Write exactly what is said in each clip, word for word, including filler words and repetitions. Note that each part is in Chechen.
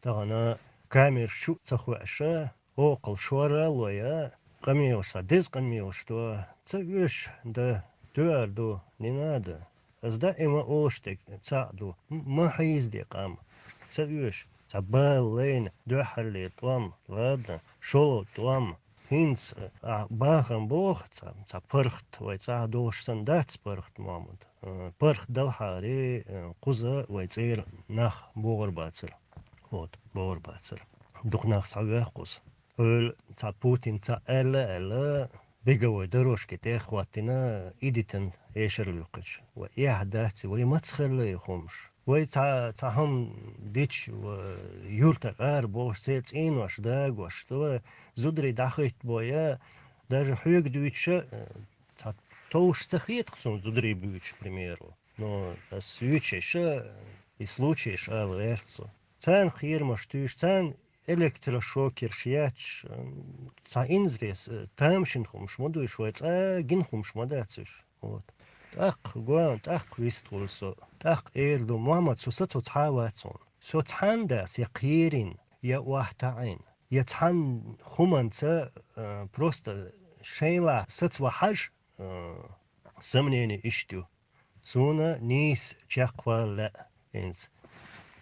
Тахана камераш чу а ца хоьаша, хӀокхал шоралло я, къамелаш, цхьа деза къамелаш до, ца оьшу, да, тоьар ду, не надо. Ас даима олуш дерг цхьаъ ду, м-, ма хьийзаде къам. Ца оьшу, цхьа бала лайна, дуьххьарлера тӀом, ладно, шолгӀа тӀом. ХӀинца, а, бахам боху, цхьа, цхьа паргӀат вай цӀахь долуш санна дац паргӀат, Мухьаммад. Э, паргӀат далахьара, э, кхуза вай цӀера нах богӀур бацара. Вот, богӀур бацара. Дукха нах схьавоьху кхуза. Хьуьлла цхьа Путин цхьаъ аьлла, аьлла, беговой дорожки тӀе хӀоттийна, идитан эшар луьйкхича. Вай эхь дац, вай маца хилла и хӀумаш. Вай цхьа, цхьа хӀума дича, ва-, юьртара ара бохуш, церан цӀенош дагош, ва зударий дӀахӀиттабо я, даже хьоьга дуьйцуша, э, цхьа товш ца хета суна зударий буьйцуш, к примеру. Но ас юьйцуша, и случайш ала гӀерта со. Царна кхерамаш туьйсуш, царна электрошокерш етташ, м, цхьа инзаре, э, тамашийна хӀумаш ма ду уьш, вай цкъа гина хӀумаш ма дац уьш. Вот. ТӀаккха, гоьн, тӀаккха вистхуьлу со. ТӀаккха эр ду: «Мухьаммад, со сацо цхьа а вац хьуна. Со цхьанна а дас я кхерийна, я охьатаӀийна, я цхьанна хӀуманца, э, просто шайла сацо хьажа, э, сомнение иштта ю. Суна нийса чекхвала лаьа хӀинца.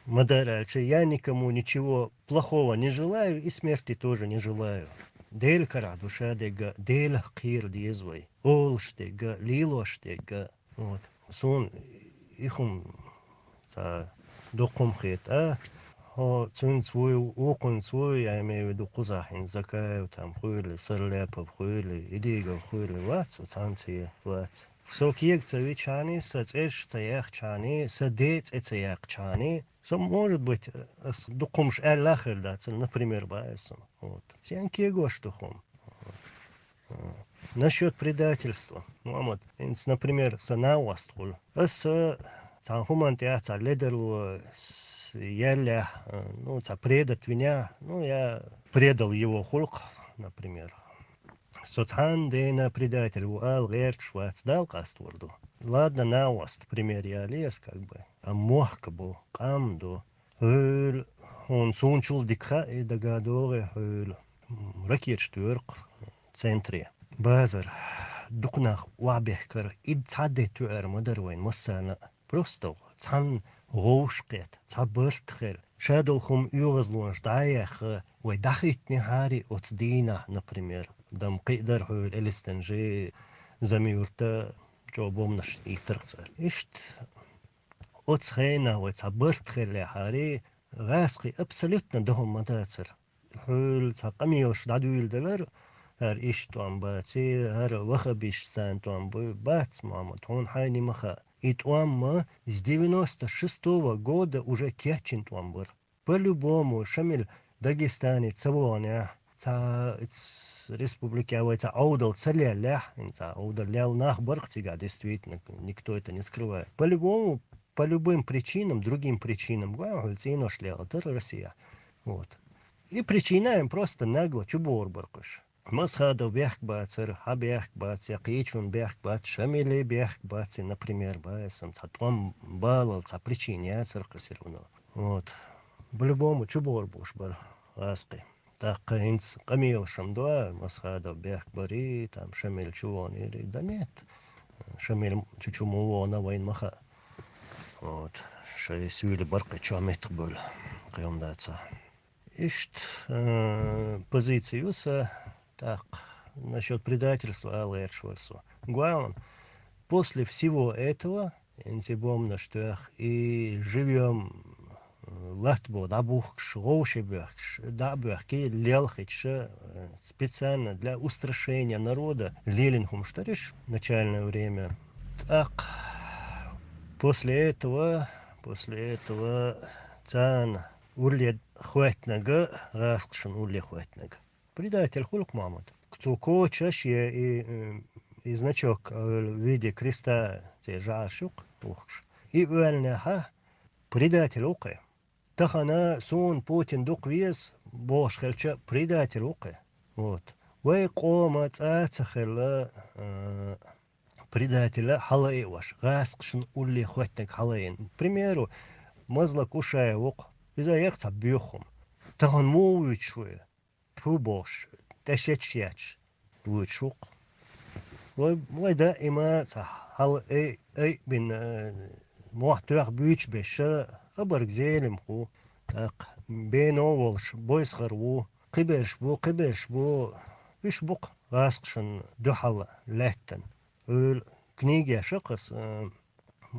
Ма-дарра аьлча, я никому ничего плохого не желаю и смерти тоже не желаю». Делан карахь ду ша дерг а, Делах кхера деза вай. Олуш дерг а, лелош дерг а. Вот. Суна и хӀума цхьа дукха хӀума хета, а? Хьо цуьнца вуй, вукхунца вуй, я имею в виду кхузахь хӀинца Закаев там хуьлий, Сарляпов хуьлий, Идигов хуьлий вац, цхьаьнца вац. Со кега ца вичхьаний, сан цӀераш ца яьккхичхьаний, сан ден цӀе ца яьккхичхьаний, со, может быть, ас дукха хӀумаш аьлла а хир дацара, например, бан ас. Вот. Сен кегош ду хӀума. Насчёт предательства, Мухьаммад, хӀинца, например, сан накъост хуьлу. Аса цхьана хӀуманна тӀехь цхьа ледарло с-, яьллехь, ну, цхьа предать винехь, ну, я предал его хуьлу-кх, например. Со цхьанна дена предатель ву ала гӀерташ вац, Далла къастор ду. Ладно, накъост, пример яле ас как бы. А мохк бу, къам ду. Хьуьлла, хьуна суна чул дика хаьа, дагадогӀий хьуьлла. М, ракеташ тоьру-кх центре. Базар, дукха нах охьабехкар, и цхьа де тоьар ма дара вайна массарна а. Просто цхьанна гӀовш кхетта, цхьа барт хилла. Ша долу хӀума оьгӀазлонаш дӀа а яьхна, вай дӀахӀиттинехьара оцу дийнахь, например. Дан кхин а дара хьуьлла Элистанжи, Зами-Юрта, чӀогӀа бомбанаш иттар-кх цара. Иштта оцу хенахь вай цхьа барт хиллехьара, гӀаскхий абсолютно дан хӀума ма дацара. Хьуьлла цхьа къамелаш дӀадуьйладелара, хӀара иштта тӀом баций, хӀара ваххабисташца тӀом буй, бац, Мухьаммад, хьуна хьайна ма хаьа. И тӀом-м с девяносто шестого года уже кечйина тӀом бара. По-любому, Шамил Дагестане ца вогӀанехь, цхьа, ц-, республике вай цхьа Ӏовдал ца леллехь, хӀинца Ӏовдал лелла нах бара-кх цигахь, действительно, никто это не скрывает. По-любому, по любым причинам, другим причинам, гой хьуна, цӀенош лелла дара Россия. Вот. И причина им просто нагло чубогӀур бара-кх уьш. Масхадов бехк бацара, хьан бехк бац, я кхечунна бехк бац, Шамиле бехк бац, например, бан ас, цхьа тӀом балал цхьа причина яцара-кх все равно. Вот. По-любому чубогӀур болуш бара гӀаскхий. ТӀаккха хӀинца къамелаш-м ду, Масхадов бехк барий, там Шамил чу вогӀнарий. Да нет. Шамил чу-чу ма вогӀна, вайна ма хаьа. Вот. Шайн суьйле бара-кх чохь меттахбевлла, кхин хӀума дацахь. Иштта, э, позиция ю сан, тӀаккха, насчёт предательства ала гӀерташ вара со. Главное, после всего этого, хӀинца и бомбанаш тоьхна, и живьём, э, латтабо дӀабухкуш, гӀовше боьхкуш, дӀа а боьхкий, лелхича, э, специально для устрашения народа лелийна хӀумаш дара уьш, начальное время. ТӀаккха после этого, после этого царна улле хӀоьттинарг, гӀаскхашна улле хӀоьттинарг. Предатель хуьлу-кх, Мухьаммад. Цо кочаш я и, м, и значок, э, в виде креста, церан жӀараш ю-кх, вухкуш. И оьллинехьа, предатель ву-кх и. Тахана суна Путин дукха веза бохуш хилча, предатель ву-кх и. Вот. Вай къоман цӀа ца хилла, э, предатель хьалаайъеш, гӀаскхашна улле хӀоьттинарг хьалаайъина. К примеру, Мазлак Ушаев ву-кх, Иза яра цхьа боьха хӀума. Тахана муха вуьйцуш ву? Тьфу бохуш, тӀе шечаш етташ вуьйцуш ву-кх. Вай, вай даима цхьа хьал ай, ай бина, э, мохь тоьхна буьйцуш берш, а, абарг зелимху, тӀаккха бено а волуш, бойсхар ву, кхиберш бу, кхиберш бу, уьш бу-кх гӀазкхашна дуьхьал лаьттина. Ойла книга еш а кхас, э, м-,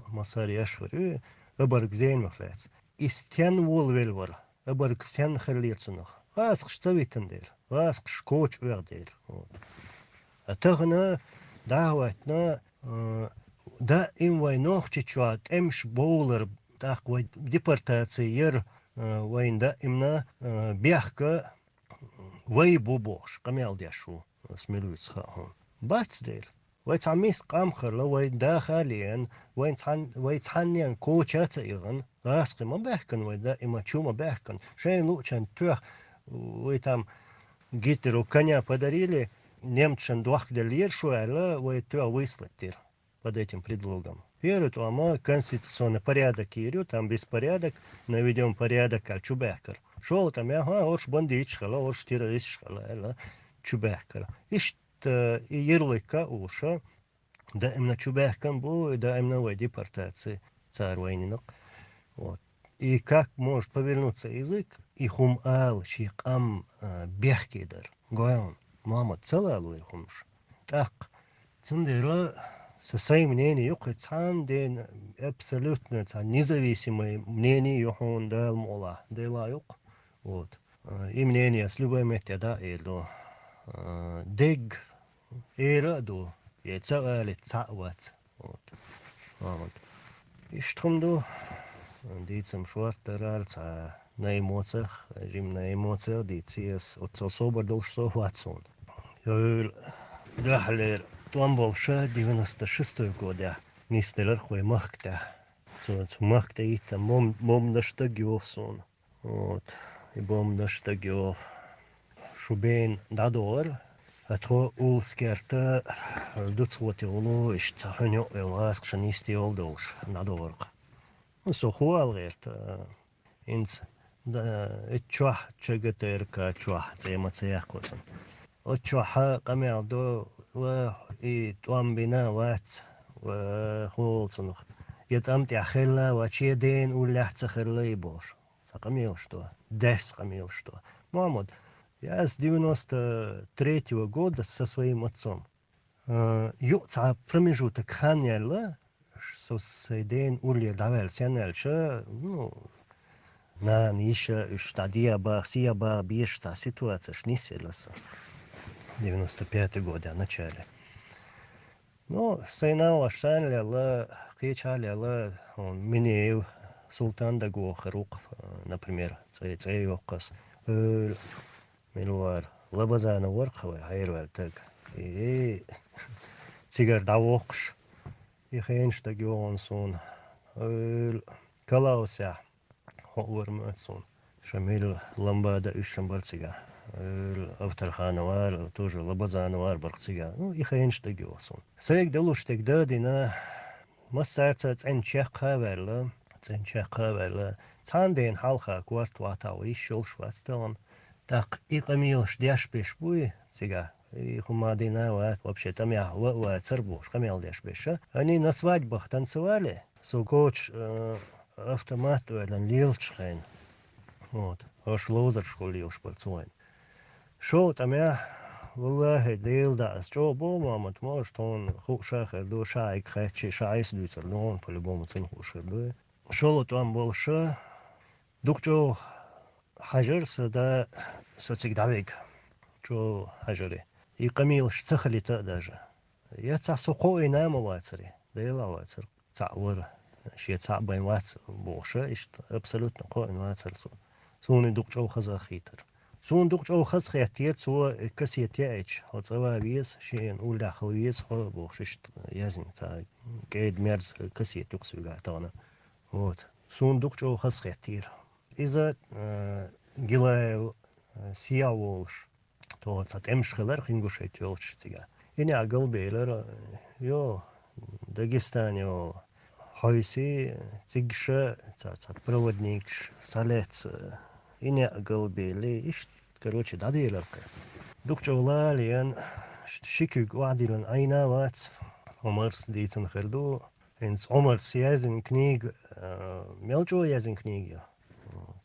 массара еш хир ю, абарг зенах лаьцна. И стенна волавелла вара, абарг стенна хиллера цунах? ГӀазкхаш ца витина дела, гӀазкхаш коча оьгӀна дела. Вот. А тахана дӀа а хӀоьттина, а, даим вай Нохчийчохь тӀемаш бовлар, тӀаккха вай депортаци яр, а, вайна даимна, а, бехк вай бу бохуш, къамел деш ву, ас мила вуьйцу хаьа хьуна. Бац дела. Вай цхьа миска къам хилла, вай даха а леана, вайн цхьан-, вай цхьаннен коча а ца эгӀана, гӀазкхий ма баьхкина вай даима, чу ма баьхкина. Шайна луучан тоьхна, вай там Гитлеру коня подарили, немцашна дохка деллера шу аьлла, вай тоьхна выслать дира под этим предлогом. Первый тӀом конституционный порядок йийр ю, там беспорядок, наведём порядок аьлла чу баьхкира. ШолгӀа тӀом, хьа, уьш бандиташ хилла, уьш террористаш хилла аьлла чу баьхкира. Иштта и ярлык а уьш, даимна чу баьхкина бу, и даимна вай депортаци цара вайнина-кх. Вот. И как может повернуться язык, и хӀума ала шен къам, а, бехке дара. Гой хьуна, Мохьмад, ца лало и хӀумаш. ТӀаккха, цундела сан, сай мнение ю-кх, цхьанна ден абсолютно цхьа независимое мнение ю хьуна, Дала мукъалахь, Дела ю-кх. Вот. А, и мнение ас любой метте дӀа а эр ду. А, дерг эр а ду, е ца алийта цхьа а вац. Вот. А, вот. Иштта хӀума ду. Дийцам шортта дара, цхьа на эмоциях, жимма на эмоциях дийци ас, оццул собар долуш со а вац суна. Йойла дуьхьалера тӀом болуша девяносто шестой годехь нисделира вай махка тӀехь. Цо, цу махка тӀе йиттина бом-, бомбанаш дага йогӀу суна. Вот. И бомбанаш дага йогӀу. Шу бен дӀадогӀура, а тхо уллас керта дуц гӀо тӀе гӀуло, иштта хьуьнан йоӀ йолу гӀазкхашна йисте йолу долуш дӀадогӀура-кх. Ну, со хӀун ала гӀерта? ХӀинца, да, и чохь, ЧГТРК чохь, цӀе ма ца яьккхо сан. Оцу чохь къамел до, ва и тӀом бина а вац, ва хӀун олу цунах. Я тӀам тӀехь хилла а вац, я дена уллехь ца хилла и бохуш. Цхьа къамелаш до, дас къамелаш до. Мохьмад, я с девяносто третьего года со своим отцом. А, юкъа цхьа промежуток хан яьлла, со сайн дена уллера дӀаваьлла, сен аьлча, ну, нана, йиша, уьш дӀадеа баха, сеа баха беша цхьа ситуацеш нисъелла сан. Девяносто пятый года начале. Ну, сайн нанас царна лелла, кхечахьа лелла, хьуна Минеев Султан дагавохура ву-кх, например, цӀе, цӀе йоккху ас. Ойла, мила вара, Лабазанов вара-кх вай хьераваьлла стаг. И, и, цигара дӀавоккхуш, и хенаш дага йогӀу суна. Ойла, Калаусехь. ХӀоъвар ма ца суна. Шамил, Ламбада, уьш шун бара цигахь. Э, Авторханов ара, тоже Лабазанов ара бара-кх цигахь. Ну, и хенаш дага йогӀу суна. Сайга далуш дерг да а дина, массаьрца цӀена чекхъа а ваьлла, цӀена чекхъа а ваьлла. Цхьана дена хьалха корта вахтахь вай йиш йолуш вац тахана. ТӀаккха и къамелаш деш берш буй цигахь? И хӀума дина а вац, вообще тӀамехь ва а вацара бохуш, къамел деш берш. Они на свадьбах танцевали? Со коча, э, автомат ойлана лелачу хенахь. Вот. Аша ловзаршкахула лелаш бара цу вайн. ШолгӀа тӀамехь, валлахӀи, Дела даа, аса чӀогӀа боху, Мохьмад, может, хьуна хууш а хир ду, ша Ӏийга хаьччи, ша Ӏийса дуьйцур ду хьуна, по-любому цунна хууш хир ду. ШолгӀа тӀом болуша, дукха чӀогӀа хьажара сан да, со цига дӀавега. ЧӀогӀа хьажара. И къамелаш ца хилийта а даже. Я цхьа со кхоийна а ма вацара, Дела а вацара. Цхьаъ вара, шен цхьаъ бен вац бохуша, иштта абсолютно кхоийна вацара со. Суна и дукха чӀогӀа хаза хийтара. Суна дукха чӀогӀа хаза хеттера, цо кассета яйча, хьо цӀа ван веза, шена уллехь хила веза хьо бохуш, иштта яздина цхьа кӀеда-мерза кассета ю-кх соьгахь тахана. Вот. Суна дукха чӀогӀа хаза хеттера. Иза, э, Гилаев, э, сехьа волуш. Тхо цхьа тӀемаш хилар хӀинца гуш хӀетта йолчу цигахь. И неӀ галбелара, йо, Дагестан, йо, хьойси, цигша, цар, цар проводникаш, салец, и неӀ галбели, ишт, короче, дӀадийрар кхы. Дукха чӀоагӀа лалаен, ши куьг охьадиллина Ӏайна вац, Ӏумарс дийцина хир ду. ХӀинца Ӏумарс язйина книга, а, мел чӀоагӀа язйина книга я.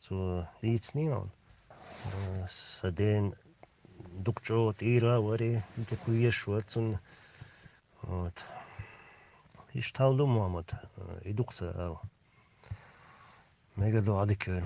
Цо дийцина хьуна. Са ден дукха чӀоагӀа тӀера вари, дукха везаш вар цунна. Вот. Иштта хьал ду, Мухьаммад, и дукха са ала. Мега ду Ӏадика вер.